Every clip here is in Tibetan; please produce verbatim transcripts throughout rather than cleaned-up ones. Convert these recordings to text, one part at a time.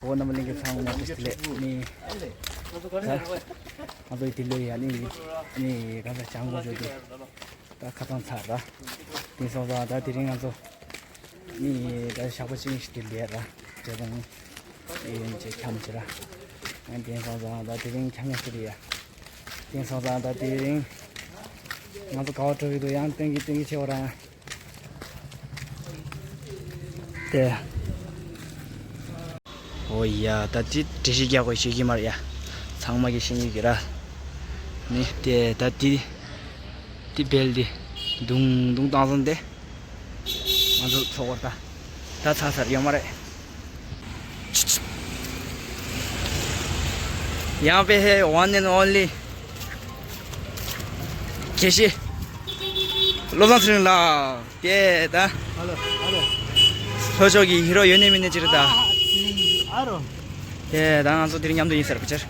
འོ་རྣམ་པ་ལྷན་རྒྱས་ཚང་མ་བཀྲ་ཤིས་བདེ་ལེགས། ནི་ད་ང་ཚོ་དེ་ལོས་ཡ་ནི་ནི་གང་ལྟར་བྱང་ཀོང་ཇོ་དེ་ད་ཁ་ཚང་ཚར་ར། དེང་སང་ད་ད་དེ་རིང་ང་ཚོ་ནི་ད་ཞག་པོ་གཅིག་ཞིག་དེ་ལས་ར་འབྲས་སྤུངས་ཡན་ཆད་འཁྱམས་ཅི་ར། དེང་སང་ད་དེ་རིང་འཁྱམས་ཡ་ཟེར་ཡ། དེང་སང་ད་དེ་རིང་ང་ཚོ་ག་བ་འགྲོ་གི་འདུག་ཡང་སྟོན་གི་སྟོན་གི་ཆེ་བ་ར་ཡང་། དེ། ཨོ་ཡ། ད་དེ་འགྲེལ་བཤད་རྒྱག་དགོས་ཤེས་ཀྱི་མ་རེད་ཡ། ཚང་མ་གི་ཤེས་ཀྱི་ར། ནི་དེ་ད་དེ་དེ་བལ་དེ་དུང་དུང་བཏང་སོང་དེ། ང་ཚོ་ཚོགས་པར་ད་ད་ཚ་ཚར་ཡོད་མ་རེད། ཡང་པེ་ཧེ་one and only དགེ་བཤེས་བློ་བཟང་ཚེ་རིང་ལགས། དེ་ད། ཨ་ལོ། ཨ་ལོ། ལྷོ་ཕྱོགས་ཀྱི་ཧི་རོ་ཡོད་ནི་མིན་ནི་ཅི་རེད་ད། ཨ་རོ། དེ་ད་ང་ཚོ་དེ་རིང་མཉམ་དུ་ཡིན་ཟེར་བ་ཕྱིར།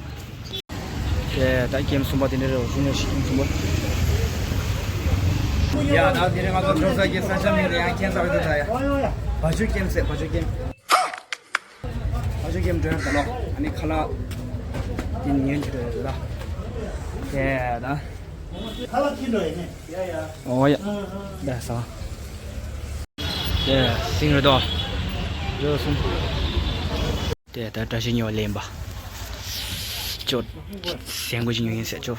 དེ་ད་ཀེམ་གསུམ་པ་དེ་འདྲ་རེད་བ། གཞུང་ནས་ཤི་ཀེམ་གསུམ་པ། ཡ་ད་དེ་རིང་ང་ཚོ་འགྲོ་ས་ཀྱི་ས་ཆ་མིང་དེ་ཡང་ཁྱེད་ཚོ་ལ་ད་ཡ། བ་ཕྱུགས་ཀེམ་ཟེར། བ་ཕྱུགས་ཀེམ། བ་ཕྱུགས་ཀེམ་འགྲོ་ཡ་ད་ལོ། ཨ་ནི་ཁ་ལག་དེ་ཉོས་འགྲོ་ཡ་ད། དེ་ད། ཁ་ལག་ཁྱེར་འགྲོ་ཡ་ནི། ཡ་ཡ། ཨོ་ཡ། ད་ས། དེ་སིང་རེད་དོ། ཡོད་སོང་། དེ་ད་བཀྲ་ཤིས་ཉོ་ལེན་པ། ཅོ། སེང་གོ་ཅི་ཉོ་ཡིན་ཟེར་ཅོ།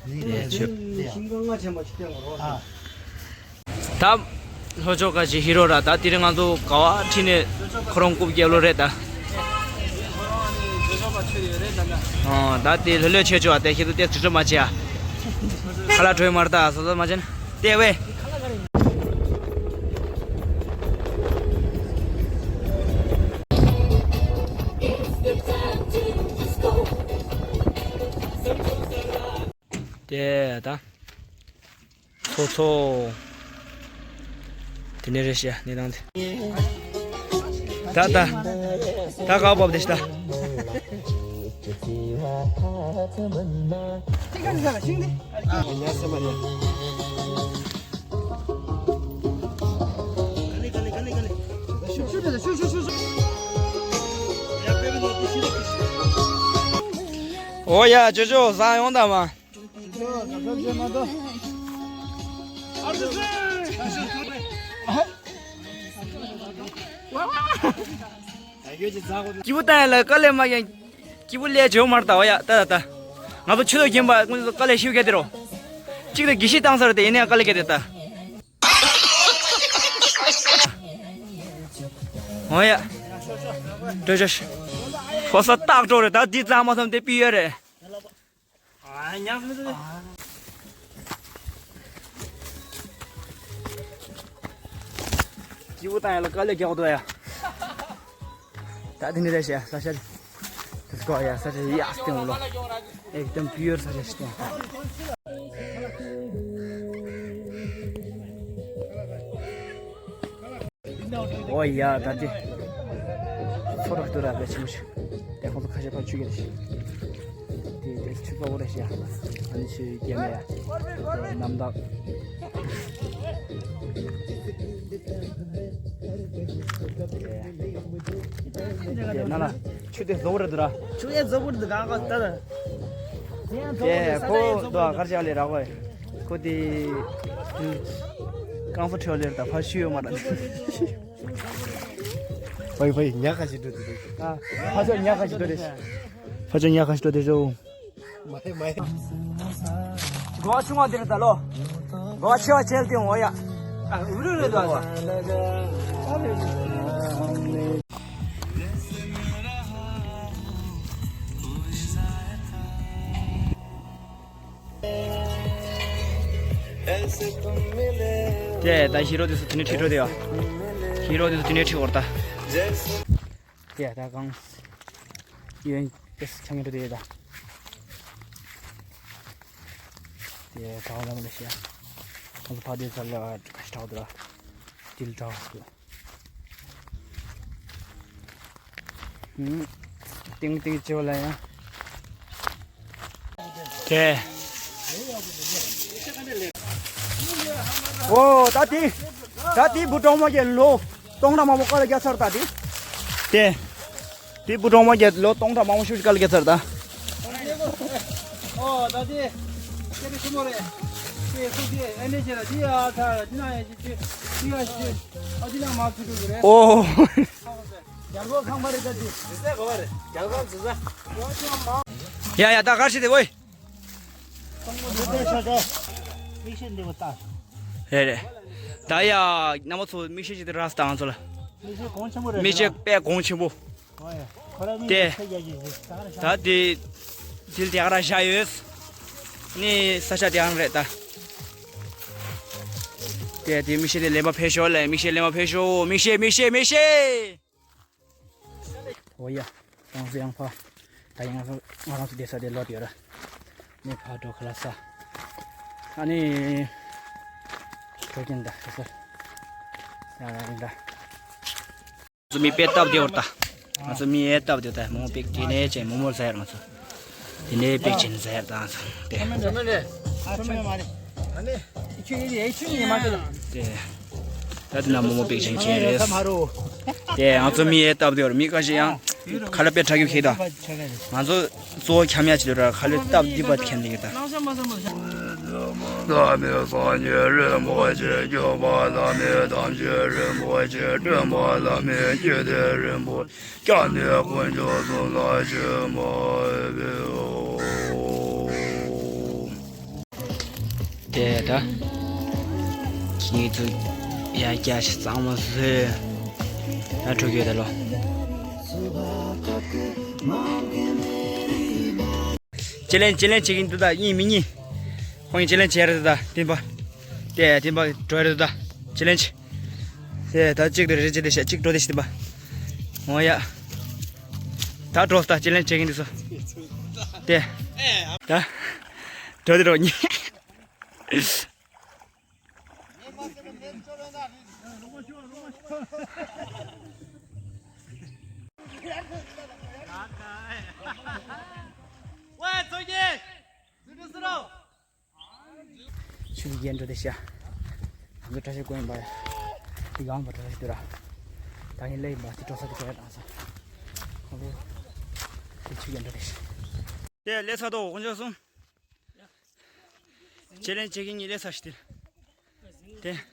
དེ་ཅོ། ད་ལྷོ་ཕྱོགས་ཀ་ཅི་ཧི་རོ་ར། ད་དེ་རིང་ང་ཚོ་ག་བ་ཁྲིད་ནས་ཁོ་རང་རྐུབ་རྒྱབ་ལོ་རེད་ད། ཨོ་ད་དེ་ལྷོད་ལྷོད་བྱེད་ཆོག་ཨ། དེ་ཤེད་དུ་དེ་ཚུར་ཚུར་མ་བྱེད་ཨ། ཁ་ལག་བྲོས་མར་ད་སོ་སོ་མ་བྱེད་ན། དེ་བས། དེ་ད། ཚོ་ཚོ། དེ་ནས་རེད་ཤག་གནས་སྟངས་དེ། ད་ད། ད་ག་བབ་དེ་ཤི་ད། ཨོ་ཡ་ཅོ་ཅོ་ཟ་ཡོང་ད་མ། སྐྱིད་པོ་བཏང་ཡ་ལ་དཀའ་ལས་མ་ཡིན། སྐྱིད་པོ་ལས་བྱེད་མར་ལྟ་བ་ཡ་ལྟ་ལྟ་ལྟ། ང་ཚོ་ཆུ་ཚོད་རྒྱན་པ་ཀུན་ཚོ་དཀའ་ལས་ཞིབ་ག་དེ་རོ། གཅིག་ཏུ་དགེ་བཤེས་བཏང་ས་རེད་དེ་ཡིན་ནའི་དཀའ་ལས་ག་དེ་ལྟ། འོ་ཡ། འགྲོ་ཤོག་ཕོ་ས་སྟག་འགྲོ་རེད་ད་འདི་རྩ་མ་ཐམ་དེ་པི་ཡོད་རེད། ཨ་ཉག་མི་འདུག་སྐྱིད་པོ་བཏང་ཡ་ལ་དཀའ་ལས་རྒྱག་འདུག་ཡ། ད་དེ་ནི་རེད་ཤག་ས་ཆ་དེ་སྐོར་ཡ་ས་ཆ་ཡ་སྟེང་ལོ། ཨེག་དམ་པི་ཡོར་ས་ཆ་ཞིག་སྟེང་། ཨོ་ཡ་ད་དེ། ཚོ་རག་ཏུ་ར་བེ་ཆི་མུ་ཆུ། དེ་ཁོང་ཚོ་ཁ་ཤས་ཕར་ཆུ་རྒྱག་ཤི། དེ་དེ་ཆུ་པ་བོ་རེད་ཤག་ཨ་ནི་ཆུ་རྒྱ་མེ་ཡ། དེ་གནམ་བདག་དེ་ན་ལ་ཆུ་དེ་བཟོ་བོ་རེད་དུ་ར། ཆུ་ཡ་བཟོ་བོ་རེད་དུ་ག་ག་ད་ད། དེ་ཁོ་དོ་གར་ཅག་ལས་ར་གོ། ཁོ་དེ། རྐང་ཚོ་ཁྲེའོ་ལེར་དང་ཕར་ཤུ་ཡོད་མ་རེད། ཕའི་ཕའི་ཉག་ཁ་ཞིག་འགྲོ་དུས། ཨ། ཕ་ཚོ་ཉག་ཁ་ཞིག་འགྲོ་དེ། ཕ་ཚོ་ཉག་ཁ་ཞིག་འགྲོ་དེ་ཤོ། མ་ཧེ་མ་ཧེ། གོ་བ་ཆུང་བ་འདིར་ད་ལོ། གོ་བ་ཆེ་བ་ཆེ་ལ་སྟེང་འོ་ཡ། ཨ་འུ་རུ་རུ་དོ། དེ་ད་ཧི་རོ་དེ་ཚོ་དེ་ནས་ཁྲིད་འགྲོ་དེ་ཡ། ཧི་རོ་དེ་ཚོ་དེ་ནས་ཁྲིད་འོར་ད། དེ་ད་གང་། ཡོན་དེ་ཆང་འགྲོ་དེ་ད། དེ་ད་བ་ལ་མ་ལ་ཤ། ཁོང་ཚོ་ཕ་དེ་ཚ་ལ་ཁ་ཤི་ཁྲག་དེ་ལ། དིལ་ཁྲག་དེ། ཏིང་ཏིང་ཅེ་བ་ལ་ཡང་། དེ། ཨོ་ད་དེ། ད་དེ་བུ་གྲོགས་མོ་གྱི་ལོ་སྟོང་ཕྲག་མང་པོ་བཀའ་ལ་རྒྱ་ཚར་ད་དེ། དེ། དེ་བུ་གྲོགས་མོ་བརྒྱད་ལོ་སྟོང་ཕྲག་མང་པོ་ཞིག་བཀལ་གྱི་ཚར་ད། ཨོ་ད་དེ་སྐད་ཆ་ཆེན་མོ་རེད། དེ་སུ་དེ་ཨེ་འདྲས་བྱས་ན་དེ་ཡ་ཚ་དེ་ན་ཡ་ཅི་ཅི་དེ་ཡ་ཅི་ཨ་དེ་ན་མ་ཚུད་འགྲོ་གི་རེད། ཨོ། རྒྱལ་པོ་ཁང་པ་རེད་ད་དེ། དེ་ཚ་ག་བ་རེད། རྒྱལ་ཁང་དེ་ཚ། ཡ་ཡ་ད་གར་ཞིག་དེ་ཝོའི། རེད་རེད། ད་ཡ་རྣམ་པ་ཚོ་མིག་ཤེལ་ཅིག་དེ་རག་སྟངས་ཚོ་ལ། མིག་ཤེལ་གོང་ཆེན་པོ་རེད། མིག་ཤེལ་དཔེ་གོང་ཆེན་པོ། ཨོ་ཡ། ཁོ་ར་མིག་དེ་ཤེལ་རྒྱག་གི་རེད། ད་ར་ཤ། ད་དེ་དེ་དེ་ག་ར་བཞག་ཡོད། ནི་ས་ཆ་དེ་ཡང་རེད་ད། དེ་དེ་མིག་ཤེལ་དེ་ལེན་པ་ཕེབས་ཤོག་ལེ། མིག་ཤེལ་ལེན་པ་ཕེབས་ཤོག་མིག་ཤེལ་མིག་ཤེལ་མིག་ཤེལ། ཨོ་ཡ། ང་ཚོ་ཡང་ཕ། ད་ཡང་ང་ཚོ་ང་རང་ཚོ་བསྡད་ས་དེ་ལོག་ཡོད་ར། ནི་ཕ་འགྲོ་ཁ་ལ་ས། ཨ་ནི། འགྲོ་གིན་ད་ཁ་ས། ཡང་ཡང་ཡིན་ད། ང་ཚོ་མི་དཔེ་སྟབས་བདེ་བོར་ད། ང་ཚོ་མི་ཨེ་སྟབས་བདེ་ད་མོག་མོག་པེག་དེ་ནས་ཅན་མོག་མོག་ཟ་ཡར་ང་ཚོ། དེ་ནས་པེག་ཅན་ཟ་ཡར་ད་ང་ཚོ་དེ། དེ། ད་དེ་ན་མོག་མོག་པེག་ཅན་ཁྱེར་རེད། དེ་ང་ཚོ་མི་ཨེ་སྟབས་བདེ་བོར་མི་ཁ་ཤས་ཡང་། ཁ་ལ་དཔེ་དྲག་རྒྱུ་ཁྱེར་ད། ང་ཚོ་གཙོ་བོ་འཁྱམ་ཡ་ཆེད་དུ་ར་ཁ་ལོས་སྟབས་བདེ་བ་འཁྱམ་ལེ་གི་ད། བླ་མེད་སངས་རྒྱས་རིན་པོ་ཆེ། སྐྱོབ་པ་བླ་མེད་དམ་ཆོས་རིན་པོ་ཆེ། སྟོན་པ་བླ་མེད་བཅོམ་ལྡན་རིན་པོ་ཆེ། སྐྱབས་གནས་དཀོན་མཆོག་གསུམ་ལ་མཆོད་པ་འབུལ། དེ་ད། ཁྱེད་ཚོ་ཡ་རྒྱ་ཞིག་གཙང་མ་བཟོས། ད་འགྲོ་གི་ཡོད་ད་ལོ། ཅེ་ལེན་ཅེ་ལེན་བྱེད་ཀྱིན་འདུག་ད་གཉིས་མི་གཉིས། ཁོང་གཉིས་ཅེ་ལེན་བྱེད་རེད་ད་དེན་པ། དེ་དེན་པ་འགྲོ་རེད་ད་ཅེ་ལེན། དེ་ད་གཅིག་ཏུ་རེད་ཅེ་དེ་ཤ་གཅིག་འགྲོ་དེ་ཤི་དེན་པ། འོ་ཡ། ད་འགྲོ་ད་ཅེ་ལེན་བྱེད་ཀྱིན་འདུག་སོ། དེ། ད། འགྲོ་དེ་འགྲོ་གཉིས། ཆུ་ཡི་རྒྱན་འགྲོ་དེ་ཤ། ང་ཚོ་བཀྲ་ཤིས་སྐོར་ཡིན་པ། དེ་གང་པ་བཀྲ་ཤིས་འདུག་ར། ད་ངས་ལས་ཡིན་པ་དེ་འགྲོ་ས་དེ་ག་ཡ་དྲངས་སོང་། ང་ཚོ་དེ་ཆུ་ཡི་རྒྱན་འགྲོ་དེ་ཤ། དེ་ལས་ས་དོ་དཀོན་མཆོག་གསུམ། ཅེ་ལེན་ཅེ་གིན་ཉི་ལས་ས་ཤི་དེ། དེ།